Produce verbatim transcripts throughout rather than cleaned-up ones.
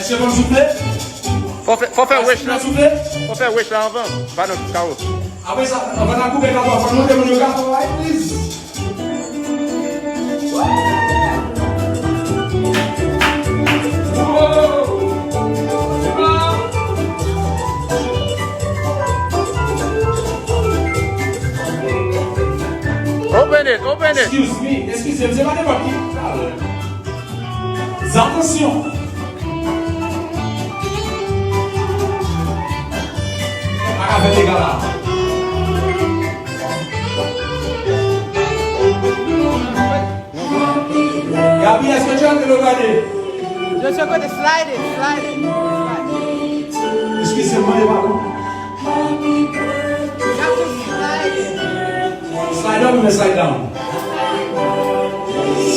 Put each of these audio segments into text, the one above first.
Mesye, ban m soufle. Fò fè, fò fè wèch la. Soufle. Fò fè wèch la anvan. Pa nan kawo. Apre sa, anvan n a koupe gato a, fò n montre moun yo gato a, please. Open it, open it. Excuse me, eskize m, se pa nenpòt ki. Atansyon! Pa ka fè dega la. Gabi, èske tu es en train de regarder? Je suis à côté, slide it, slide it. Eskize m, mande padon. You have to slide it. Slide up oubyen slide down?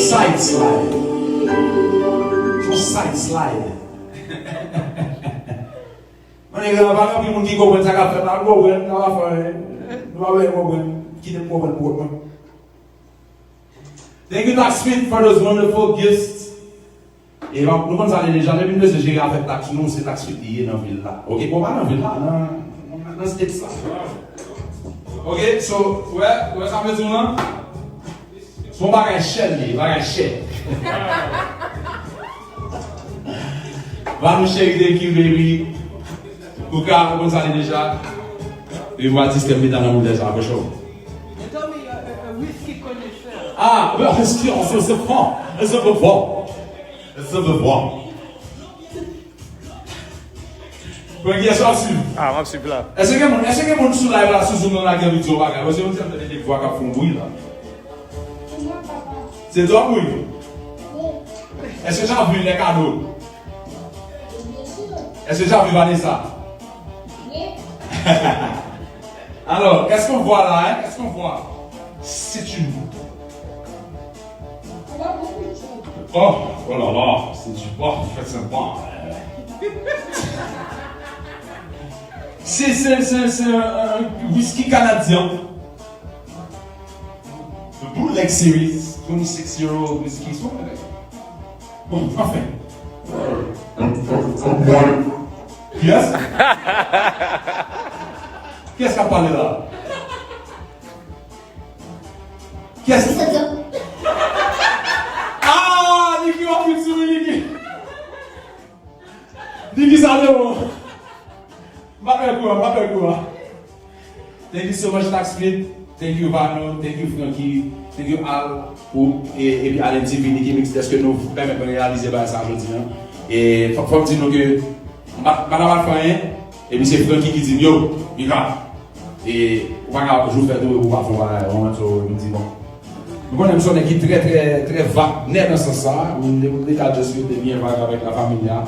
Side slide. Yon side slide. Mwen, nèg la pa gen anpil moun ki konprann sa k ap fèt la. Nou konprann, nou pa fè anyen. Nou pa bezwen konprann. Kite m konprann pwòp mwen. Thank you, Tax Fit, for those wonderful gifts. E nou konn sa deja, depi nou bezwen jere afè taks nou, se Tax Fit li ye nan vil la. Oke, bon, pa nan vil la, nan, nan States la. Oke, so, wè, wè sa m vle di w lan? Se yon bagay chè li ye, bagay chè. Ba nou cheri de ki baby. Ou ka konn sa li deja. E mwa dis kèm meta nan moudè sa, for sure. You told me you're a, a whiskey connoisseur. Ah, whisky, se, se bon. Se bon. Se bon. Francky, èske w ap swiv? Ah, m ap swiv la. Èske gen moun, èske gen moun sou live la, sou Zoom nan la, ki anvi di yon bagay? Paske yon ti ap tande de vwa k ap fè yon bri la. Se twòp bri. Èske Jean vu lè kado? Èske Jean vu Vanessa? Alò, qu'est-ce qu'on voit là, hein? Qu'est-ce qu'on voit? C'est une Oh, oh là là, c'est du bon, faites sympa. C'est, c'est, c'est, c'est un, un whisky canadien. The Bootleg Series, twenty-six year old whisky. Bon, anfen. Kiyès? Kiyès k ap pale la? Kiyès? Ah, Niki, w ap vin sou mwen, Niki. Niki, sa te bon. M pa pè kou a, m pa pè kou a. Thank you so much, Tax Fit. Thank you, Vano. Thank you, Francky. Thank you, Al, pou, e, epi Allen T V, Niki Mix, dèske nou pèmèt mwen reyalize bagay sa jodi a. E fò, fò m di nou ke m pa, m pa nan mal fè anyen. Epi se Francky ki di m, yo, Mika, e, ou pa ka jou fè tou, ou pa fè yon bagay, ou, so, nou di, bon. Nou konnen m se yon nèg ki trè, trè, trè Wagner nan sans sa. Mwen, depi m te ka just rete byen vibe avèk la familya.